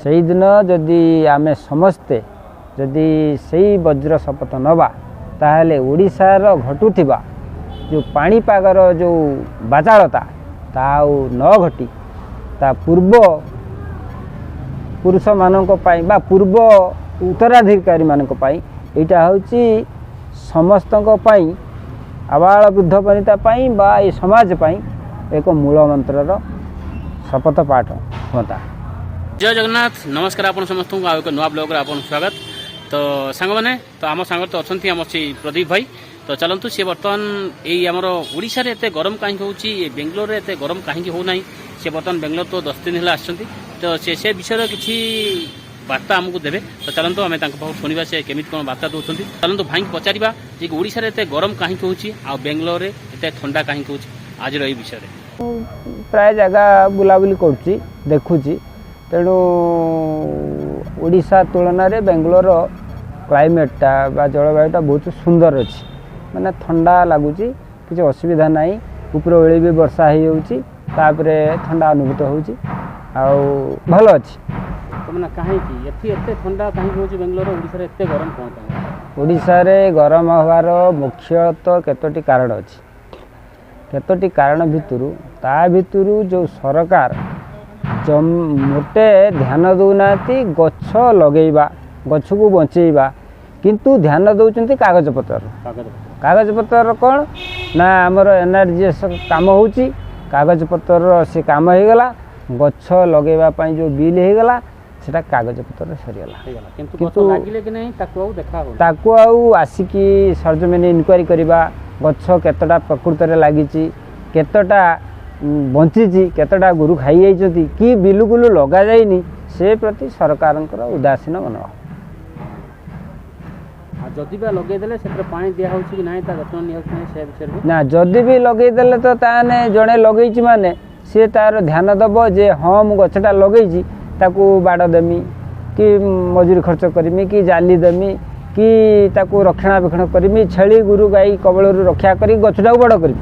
ସେଇଦିନ ଯଦି ଆମେ ସମସ୍ତେ ଯଦି ସେଇ ବଜ୍ର ଶପଥ ନେବା, ତାହେଲେ ଓଡ଼ିଶାର ଘଟୁଥିବା ଯେଉଁ ପାଣିପାଗର ଯେଉଁ ବାଚାଳତା ତା ଆଉ ନ ଘଟି ତା ପୂର୍ବ ପୁରୁଷମାନଙ୍କ ପାଇଁ ବା ପୂର୍ବ ଉତ୍ତରାଧିକାରୀମାନଙ୍କ ପାଇଁ ଏଇଟା ହେଉଛି ସମସ୍ତଙ୍କ ପାଇଁ, ଆବାଳ ବୃଦ୍ଧ ବନିତା ପାଇଁ ବା ଏ ସମାଜ ପାଇଁ ଏକ ମୂଳ ମନ୍ତ୍ରର ଶପଥ ପାଠ ହୁଅନ୍ତା। ଜୟ ଜଗନ୍ନାଥ। ନମସ୍କାର ଆପଣ ସମସ୍ତଙ୍କୁ, ଆଉ ଏକ ନୂଆ ବ୍ଲଗ୍ରେ ଆପଣଙ୍କୁ ସ୍ୱାଗତ। ତ ସାଙ୍ଗମାନେ, ତ ଆମ ସାଙ୍ଗରେ ତ ଅଛନ୍ତି ଆମର ସେଇ ପ୍ରଦୀପ ଭାଇ। ତ ଚାଲନ୍ତୁ, ସିଏ ବର୍ତ୍ତମାନ ଏଇ ଆମର ଓଡ଼ିଶାରେ ଏତେ ଗରମ କାହିଁକି ହେଉଛି, ଏ ବେଙ୍ଗଲୋରରେ ଏତେ ଗରମ କାହିଁକି ହେଉନାହିଁ, ସେ ବର୍ତ୍ତମାନ ବେଙ୍ଗଲୋର ତ 10 ଦିନ ହେଲା ଆସିଛନ୍ତି, ତ ସେ ସେ ବିଷୟରେ କିଛି ବାର୍ତ୍ତା ଆମକୁ ଦେବେ। ତ ଚାଲନ୍ତୁ, ଆମେ ତାଙ୍କ ପାଖରୁ ଶୁଣିବା ସେ କେମିତି କ'ଣ ବାର୍ତ୍ତା ଦେଉଛନ୍ତି। ଚାଲନ୍ତୁ, ଭାଇଙ୍କୁ ପଚାରିବା ଯେ କି ଓଡ଼ିଶାରେ ଏତେ ଗରମ କାହିଁକି ହେଉଛି ଆଉ ବେଙ୍ଗଲୋରରେ ଏତେ ଥଣ୍ଡା କାହିଁକି ହେଉଛି, ଆଜିର ଏଇ ବିଷୟରେ। ପ୍ରାୟ ଜାଗା ବୁଲାବୁଲି କରୁଛି, ଦେଖୁଛି। ତେଣୁ ଓଡ଼ିଶା ତୁଳନାରେ ବେଙ୍ଗଲୋର କ୍ଲାଇମେଟଟା ବା ଜଳବାୟୁଟା ବହୁତ ସୁନ୍ଦର ଅଛି। ମାନେ ଥଣ୍ଡା ଲାଗୁଛି, କିଛି ଅସୁବିଧା ନାହିଁ। ଉପର ଓଳି ବି ବର୍ଷା ହେଇଯାଉଛି, ତାପରେ ଥଣ୍ଡା ଅନୁଭୂତ ହେଉଛି ଆଉ ଭଲ ଅଛି। ତ ମାନେ କାହିଁକି ଏଠି ଏତେ ଥଣ୍ଡା କାହିଁକି ହେଉଛି ବେଙ୍ଗଲୋର, ଓଡ଼ିଶାରେ ଏତେ ଗରମ କ'ଣ ପାଇଁ? ଓଡ଼ିଶାରେ ଗରମ ହେବାର ମୁଖ୍ୟତଃ କେତୋଟି କାରଣ ଅଛି। କେତୋଟି କାରଣ ଭିତରୁ ତା ଭିତରୁ ଯେଉଁ ସରକାର ମୋଟେ ଧ୍ୟାନ ଦେଉନାହାନ୍ତି ଗଛ ଲଗେଇବା, ଗଛକୁ ବଞ୍ଚେଇବା, କିନ୍ତୁ ଧ୍ୟାନ ଦେଉଛନ୍ତି କାଗଜପତ୍ର। କାଗଜ। କାଗଜପତ୍ରର କ'ଣ ନା ଆମର ଏନ୍ଆର୍ଜିଏସ୍ କାମ ହେଉଛି, କାଗଜପତ୍ରର ସେ କାମ ହେଇଗଲା। ଗଛ ଲଗେଇବା ପାଇଁ ଯେଉଁ ବିଲ୍ ହେଇଗଲା, ସେଟା କାଗଜପତ୍ରରେ ସରିଗଲା। ହେଇଗଲା, କିନ୍ତୁ ଗଛ କିନ୍ତୁ ଲାଗିଲେ କି ନାହିଁ ତାକୁ ଆଉ ଦେଖା ହଉନି। ତାକୁ ଆଉ ଆସିକି ସରଜମିନ ଇନକ୍ୱାରି କରିବା, ଗଛ କେତେଟା ପ୍ରକୃତରେ ଲାଗିଛି, କେତେଟା ବଞ୍ଚିଛି, କେତେଟା ଗୋରୁ ଖାଇଯାଇଛନ୍ତି କି ବିଲକୁଲ ଲଗାଯାଇନି, ସେ ପ୍ରତି ସରକାରଙ୍କର ଉଦାସୀନ ମନୋଭାବ। ଆଉ ଯଦି ବା ଲଗେଇଦେଲେ, ସେଥିରେ ପାଣି ଦିଆହେଉଛି କି ନାହିଁ, ତା ଯତ୍ନ ନିଆଯାଉଛି ନାହିଁ, ସେ ବିଷୟରେ ବି। ନା, ଯଦି ବି ଲଗେଇଦେଲେ ତ ତାହେଲେ ଜଣେ ଲଗେଇଛି ମାନେ ସିଏ ତାର ଧ୍ୟାନ ଦେବ ଯେ ହଁ, ମୁଁ ଗଛଟା ଲଗେଇଛି, ତାକୁ ବାଡ଼ ଦେମି କି ମଜୁରୀ ଖର୍ଚ୍ଚ କରିମି କି ଜାଲି ଦେମି କି ତାକୁ ରକ୍ଷଣାବେକ୍ଷଣ କରିମି, ଛେଳି ଗୋରୁ ଗାଈ କବଳରୁ ରକ୍ଷା କରି ଗଛଟାକୁ ବଡ଼ କରିମି।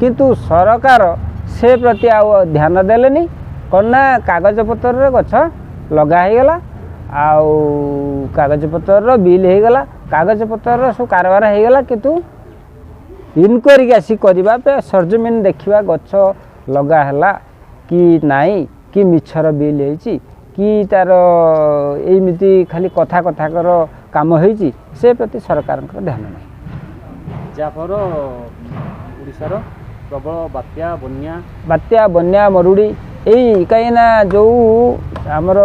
କିନ୍ତୁ ସରକାର ସେ ପ୍ରତି ଆଉ ଧ୍ୟାନ ଦେଲେନି। କ'ଣ ନା କାଗଜପତ୍ରରେ ଗଛ ଲଗା ହେଇଗଲା ଆଉ କାଗଜପତ୍ରର ବିଲ୍ ହେଇଗଲା, କାଗଜପତ୍ରର ସବୁ କାରବାର ହେଇଗଲା, କିନ୍ତୁ ଇନକ୍ୱାରି ଆସି କରିବା ବା ସରଜମିନ ଦେଖିବା ଗଛ ଲଗା ହେଲା କି ନାହିଁ, କି ମିଛର ବିଲ୍ ହେଇଛି କି ତାର ଏଇମିତି ଖାଲି କଥା କଥାକର କାମ ହେଇଛି, ସେ ପ୍ରତି ସରକାରଙ୍କର ଧ୍ୟାନ ନାହିଁ। ଯାହାଫଳରେ ଓଡ଼ିଶାର ପ୍ରବଳ ବାତ୍ୟା, ବନ୍ୟା। ବାତ୍ୟା, ବନ୍ୟା, ମରୁଡ଼ି ଏଇ କାହିଁକିନା ଯେଉଁ ଆମର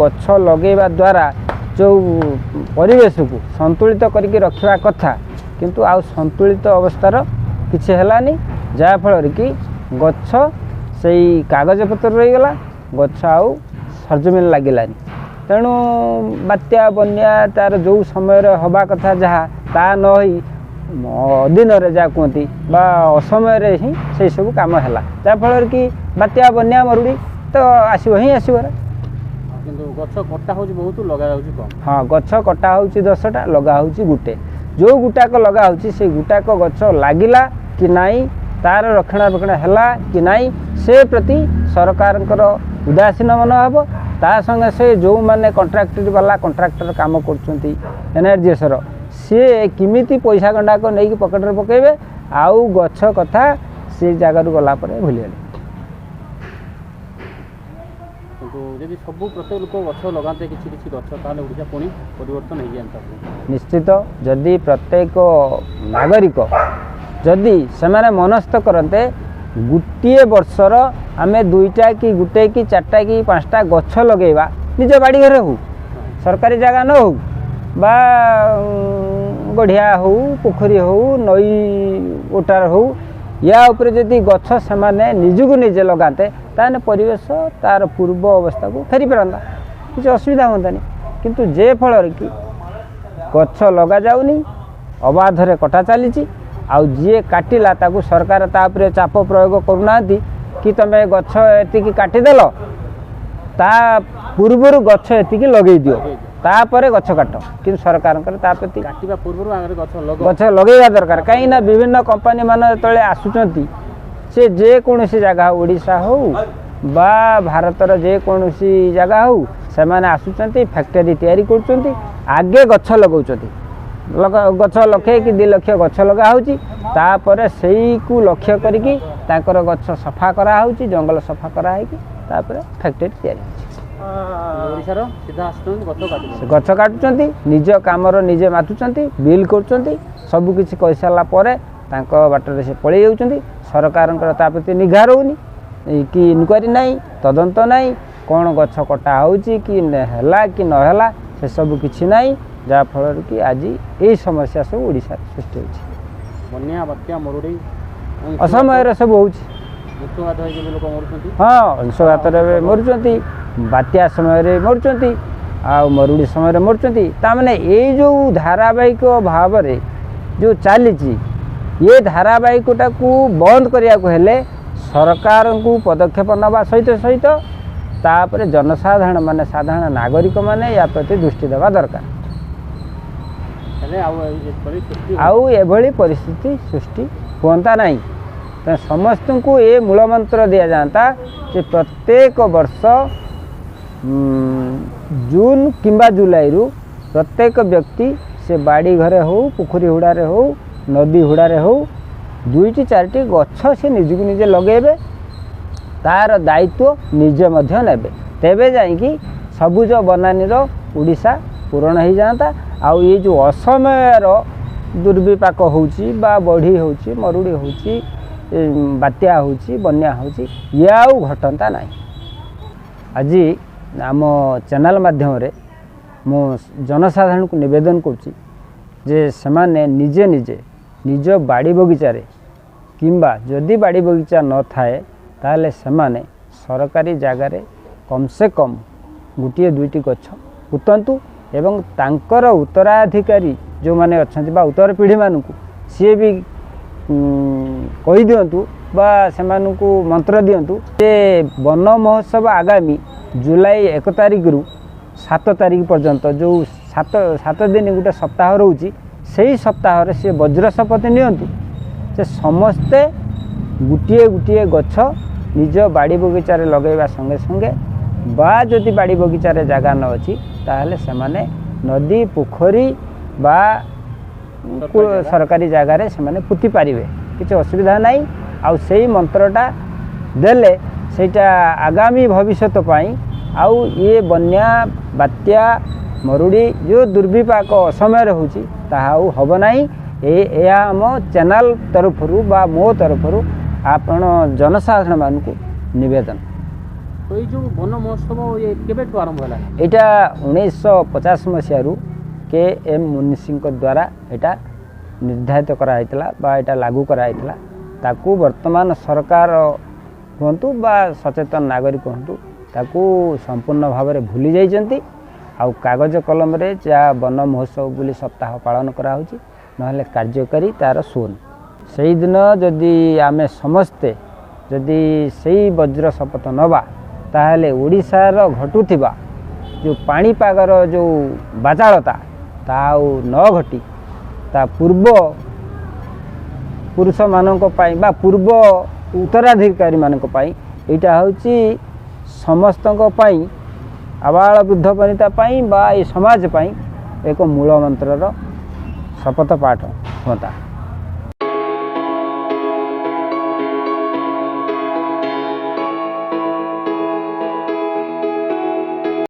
ଗଛ ଲଗେଇବା ଦ୍ୱାରା ଯେଉଁ ପରିବେଶକୁ ସନ୍ତୁଳିତ କରିକି ରଖିବା କଥା, କିନ୍ତୁ ଆଉ ସନ୍ତୁଳିତ ଅବସ୍ଥାର କିଛି ହେଲାନି। ଯାହାଫଳରେ କି ଗଛ ସେଇ କାଗଜପତ୍ର ରହିଗଲା, ଗଛ ଆଉ ସରଜମିନ ଲାଗିଲାନି। ତେଣୁ ବାତ୍ୟା, ବନ୍ୟା ତାର ଯେଉଁ ସମୟରେ ହେବା କଥା ଯାହା, ତା ନ ହେଇ ଅଦିନରେ ଯାହା କୁହନ୍ତି ବା ଅସମୟରେ ହିଁ ସେଇ ସବୁ କାମ ହେଲା, ଯାହାଫଳରେ କି ବାତ୍ୟା, ବନ୍ୟା, ମରୁଡ଼ି ତ ଆସିବ ହିଁ ଆସିବ ନା। କିନ୍ତୁ ଗଛ କଟା ହେଉଛି ବହୁତ, ଲଗା ଯାଉଛି କମ୍। ହଁ, ଗଛ କଟା ହେଉଛି 10ଟା, ଲଗା ହେଉଛି ଗୋଟେ। ଯେଉଁ ଗୋଟାକ ଲଗା ହେଉଛି, ସେଇ ଗୋଟାକ ଗଛ ଲାଗିଲା କି ନାହିଁ, ତାର ରକ୍ଷଣାବେକ୍ଷଣ ହେଲା କି ନାହିଁ, ସେ ପ୍ରତି ସରକାରଙ୍କର ଉଦାସୀନ ମନୋଭାବ। ତା ସଙ୍ଗେ ସେ ଯେଉଁମାନେ କଣ୍ଟ୍ରାକ୍ଟର ବାଲା କଣ୍ଟ୍ରାକ୍ଟର କାମ କରୁଛନ୍ତି ଏନ୍ଆର୍ଜିଏସ୍ର, ସିଏ କେମିତି ପଇସା ଗଣ୍ଡାକ ନେଇକି ପକେଟରେ ପକାଇବେ, ଆଉ ଗଛ କଥା ସେ ଜାଗାରୁ ଗଲା ପରେ ଭୁଲିଗଲେ। କିନ୍ତୁ ଯଦି ସବୁ ପ୍ରତ୍ୟେକ ଲୋକ ଗଛ ଲଗାନ୍ତେ କିଛି କିଛି ଗଛ, ତାହେଲେ ଓଡ଼ିଶା ପୁଣି ପରିବର୍ତ୍ତନ ହେଇଯାନ୍ତା। ନିଶ୍ଚିତ, ଯଦି ପ୍ରତ୍ୟେକ ନାଗରିକ ଯଦି ସେମାନେ ମନସ୍ଥ କରନ୍ତେ, ଗୋଟିଏ ବର୍ଷର ଆମେ ଦୁଇଟା କି ଗୋଟେ କି ଚାରିଟା କି ପାଞ୍ଚଟା ଗଛ ଲଗେଇବା, ନିଜ ବାଡ଼ି ଘରେ ହଉ, ସରକାରୀ ଜାଗା ନ ହଉ ବା ଗଢ଼ିଆ ହଉ, ପୋଖରୀ ହଉ, ନଈ ଓଟାର ହଉ, ୟା ଉପରେ ଯଦି ଗଛ ସେମାନେ ନିଜକୁ ନିଜେ ଲଗାନ୍ତେ, ତାହେଲେ ପରିବେଶ ତାର ପୂର୍ବ ଅବସ୍ଥାକୁ ଫେରି ପାରନ୍ତା, କିଛି ଅସୁବିଧା ହୁଅନ୍ତାନି। କିନ୍ତୁ ଯେ ଫଳରେ କି ଗଛ ଲଗାଯାଉନି, ଅବାଧରେ କଟା ଚାଲିଛି। ଆଉ ଯିଏ କାଟିଲା ତାକୁ ସରକାର ତା ଉପରେ ଚାପ ପ୍ରୟୋଗ କରୁନାହାନ୍ତି କି ତମେ ଗଛ ଏତିକି କାଟିଦେଲ, ତା ପୂର୍ବରୁ ଗଛ ଏତିକି ଲଗେଇ ଦିଅ, ତାପରେ ଗଛ କାଟ। କିନ୍ତୁ ସରକାରଙ୍କର ତା ପ୍ରତି କାଟିବା ପୂର୍ବରୁ ଆଗରେ ଗଛ ଲଗ ଗଛ ଲଗେଇବା ଦରକାର। କାହିଁକି ନା ବିଭିନ୍ନ କମ୍ପାନୀ ମାନେ ଯେତେବେଳେ ଆସୁଛନ୍ତି, ସେ ଯେକୌଣସି ଜାଗା ହଉ, ଓଡ଼ିଶା ହଉ ବା ଭାରତର ଯେକୌଣସି ଜାଗା ହଉ, ସେମାନେ ଆସୁଛନ୍ତି, ଫ୍ୟାକ୍ଟରୀ ତିଆରି କରୁଛନ୍ତି, ଆଗେ ଗଛ ଲଗାଉଛନ୍ତି, ଗଛ ଲକ୍ଷେ କି 2 ଲକ୍ଷ ଗଛ ଲଗା ହେଉଛି, ତାପରେ ସେଇକୁ ଲକ୍ଷ୍ୟ କରିକି ତାଙ୍କର ଗଛ ସଫା କରାହେଉଛି, ଜଙ୍ଗଲ ସଫା କରାହେଇକି ତାପରେ ଫ୍ୟାକ୍ଟରୀ ତିଆରି ହେଉଛି। ଓଡ଼ିଶାର ସିଧା ଆସୁଛନ୍ତି, ଗଛ କାଟୁଛନ୍ତି, ଗଛ କାଟୁଛନ୍ତି, ନିଜ କାମର ନିଜେ ମାତୁଛନ୍ତି, ବିଲ୍ କରୁଛନ୍ତି, ସବୁକିଛି କରିସାରିଲା ପରେ ତାଙ୍କ ବାଟରେ ସେ ପଳେଇ ଯାଉଛନ୍ତି। ସରକାରଙ୍କର ତା ପ୍ରତି ନିଘା ରହୁନି କି ଇନକ୍ୱାରି ନାହିଁ, ତଦନ୍ତ ନାହିଁ, କ'ଣ ଗଛ କଟା ହେଉଛି କି ହେଲା କି ନହେଲା ସେସବୁ କିଛି ନାହିଁ, ଯାହାଫଳରେ କି ଆଜି ଏଇ ସମସ୍ୟା ସବୁ ଓଡ଼ିଶାରେ ସୃଷ୍ଟି ହେଉଛି। ବନ୍ୟା, ବାତ୍ୟା, ମରୁଡ଼ି ଅସମୟରେ ସବୁ ହେଉଛି। ଅଂଶୁଘାତ ହେଇକି ଲୋକ ମରୁଛନ୍ତି। ହଁ, ଅଂଶୁଘାତରେ ମରୁଛନ୍ତି, ବାତ୍ୟା ସମୟରେ ମରୁଛନ୍ତି, ଆଉ ମରୁଡ଼ି ସମୟରେ ମରୁଛନ୍ତି। ତାମାନେ ଏଇ ଯେଉଁ ଧାରାବାହିକ ଭାବରେ ଯେଉଁ ଚାଲିଛି, ଏ ଧାରାବାହିକଟାକୁ ବନ୍ଦ କରିବାକୁ ହେଲେ ସରକାରଙ୍କୁ ପଦକ୍ଷେପ ନେବା ସହିତ ସହିତ ତାପରେ ଜନସାଧାରଣ ମାନେ, ସାଧାରଣ ନାଗରିକମାନେ ୟା ପ୍ରତି ଦୃଷ୍ଟି ଦେବା ଦରକାର। ହେଲେ ଆଉ ଏଭଳି ପରିସ୍ଥିତି ସୃଷ୍ଟି ହୁଅନ୍ତା ନାହିଁ। ତେଣୁ ସମସ୍ତଙ୍କୁ ଏ ମୂଳମନ୍ତ୍ର ଦିଆଯାଆନ୍ତା ଯେ ପ୍ରତ୍ୟେକ ବର୍ଷ ଜୁନ୍ କିମ୍ବା ଜୁଲାଇରୁ ପ୍ରତ୍ୟେକ ବ୍ୟକ୍ତି ସେ ବାଡ଼ି ଘରେ ହେଉ, ପୋଖରୀ ହୁଡ଼ାରେ ହେଉ, ନଦୀ ହୁଡ଼ାରେ ହେଉ, 2ଟି 4ଟି ଗଛ ସେ ନିଜକୁ ନିଜେ ଲଗାଇବେ, ତାର ଦାୟିତ୍ୱ ନିଜେ ମଧ୍ୟ ନେବେ, ତେବେ ଯାଇକି ସବୁଜ ବନାନୀର ଓଡ଼ିଶା ପୂରଣ ହେଇଯାଆନ୍ତା। ଆଉ ଏଇ ଯେଉଁ ଅସମୟର ଦୁର୍ବିପାକ ହେଉଛି ବା ବଢ଼ି ହେଉଛି, ମରୁଡ଼ି ହେଉଛି, ବାତ୍ୟା ହେଉଛି, ବନ୍ୟା ହେଉଛି, ଇଏ ଆଉ ଘଟନ୍ତା ନାହିଁ। ଆଜି ଆମ ଚ୍ୟାନେଲ୍ ମାଧ୍ୟମରେ ମୁଁ ଜନସାଧାରଣଙ୍କୁ ନିବେଦନ କରୁଛି ଯେ ସେମାନେ ନିଜେ ନିଜେ ନିଜ ବାଡ଼ି ବଗିଚାରେ କିମ୍ବା ଯଦି ବାଡ଼ି ବଗିଚା ନଥାଏ ତାହେଲେ ସେମାନେ ସରକାରୀ ଜାଗାରେ କମ୍ ସେ କମ୍ 1 2ଟି ଗଛ ପୋତନ୍ତୁ ଏବଂ ତାଙ୍କର ଉତ୍ତରାଧିକାରୀ ଯେଉଁମାନେ ଅଛନ୍ତି ବା ଉତ୍ତର ପିଢ଼ିମାନଙ୍କୁ ସିଏ ବି କହିଦିଅନ୍ତୁ ବା ସେମାନଙ୍କୁ ମନ୍ତ୍ର ଦିଅନ୍ତୁ ଯେ ବନ ମହୋତ୍ସବ ଆଗାମୀ ଜୁଲାଇ 1 ତାରିଖରୁ 7 ତାରିଖ ପର୍ଯ୍ୟନ୍ତ ଯେଉଁ 7 ଦିନ ଗୋଟେ ସପ୍ତାହ ରହୁଛି, ସେଇ ସପ୍ତାହରେ ସିଏ ବଜ୍ର ଶପଥ ନିଅନ୍ତୁ ଯେ ସମସ୍ତେ ଗୋଟିଏ ଗୋଟିଏ ଗଛ ନିଜ ବାଡ଼ି ବଗିଚାରେ ଲଗାଇବା ସଙ୍ଗେ ସଙ୍ଗେ ବା ଯଦି ବାଡ଼ି ବଗିଚାରେ ଜାଗା ନ ଅଛି ତାହେଲେ ସେମାନେ ନଦୀ, ପୋଖରୀ ବା ସରକାରୀ ଜାଗାରେ ସେମାନେ ପୋତି ପାରିବେ, କିଛି ଅସୁବିଧା ନାହିଁ। ଆଉ ସେଇ ମନ୍ତ୍ରଟା ଦେଲେ ସେଇଟା ଆଗାମୀ ଭବିଷ୍ୟତ ପାଇଁ ଆଉ ଇଏ ବନ୍ୟା, ବାତ୍ୟା, ମରୁଡ଼ି ଯେଉଁ ଦୁର୍ବିପାକ ଅସମୟରେ ହେଉଛି ତାହା ଆଉ ହେବ ନାହିଁ। ଏହା ଆମ ଚ୍ୟାନେଲ୍ ତରଫରୁ ବା ମୋ ତରଫରୁ ଆପଣ ଜନସାଧାରଣମାନଙ୍କୁ ନିବେଦନ। ଏଇ ଯେଉଁ ବନ ମହୋତ୍ସବ କେବେଠୁ ଆରମ୍ଭ ହେଲା? ଏଇଟା 1950 ମସିହାରୁ କେ ଏମ୍ ମୁନିଷିଙ୍କ ଦ୍ୱାରା ଏଇଟା ନିର୍ଦ୍ଧାରିତ କରାହେଇଥିଲା ବା ଏଇଟା ଲାଗୁ କରାହେଇଥିଲା। ତାକୁ ବର୍ତ୍ତମାନ ସରକାର ହୁଅନ୍ତୁ ବା ସଚେତନ ନାଗରିକ ହୁଅନ୍ତୁ ତାକୁ ସମ୍ପୂର୍ଣ୍ଣ ଭାବରେ ଭୁଲି ଯାଇଛନ୍ତି। ଆଉ କାଗଜ କଲମରେ ଯାହା ବନ ମହୋତ୍ସବ ବୋଲି ସପ୍ତାହ ପାଳନ କରାହେଉଛି, ନହେଲେ କାର୍ଯ୍ୟକାରୀ ତା'ର ଶୂନ। ସେଇଦିନ ଯଦି ଆମେ ସମସ୍ତେ ଯଦି ସେଇ ବଜ୍ର ଶପଥ ନେବା ତାହେଲେ ଓଡ଼ିଶାର ଘଟୁଥିବା ଯେଉଁ ପାଣିପାଗର ଯେଉଁ ବାଚାଳତା ତାହା ଆଉ ନ ଘଟି ତା ପୂର୍ବ ପୁରୁଷମାନଙ୍କ ପାଇଁ ବା ପୂର୍ବ ଉତ୍ତରାଧିକାରୀମାନଙ୍କ ପାଇଁ ଏଇଟା ହେଉଛି ସମସ୍ତଙ୍କ ପାଇଁ, ଆବାଳ ବୃଦ୍ଧ ବନିତା ପାଇଁ ବା ଏ ସମାଜ ପାଇଁ ଏକ ମୂଳ ମନ୍ତ୍ରର ଶପଥ ପାଠ ହୁଅନ୍ତା।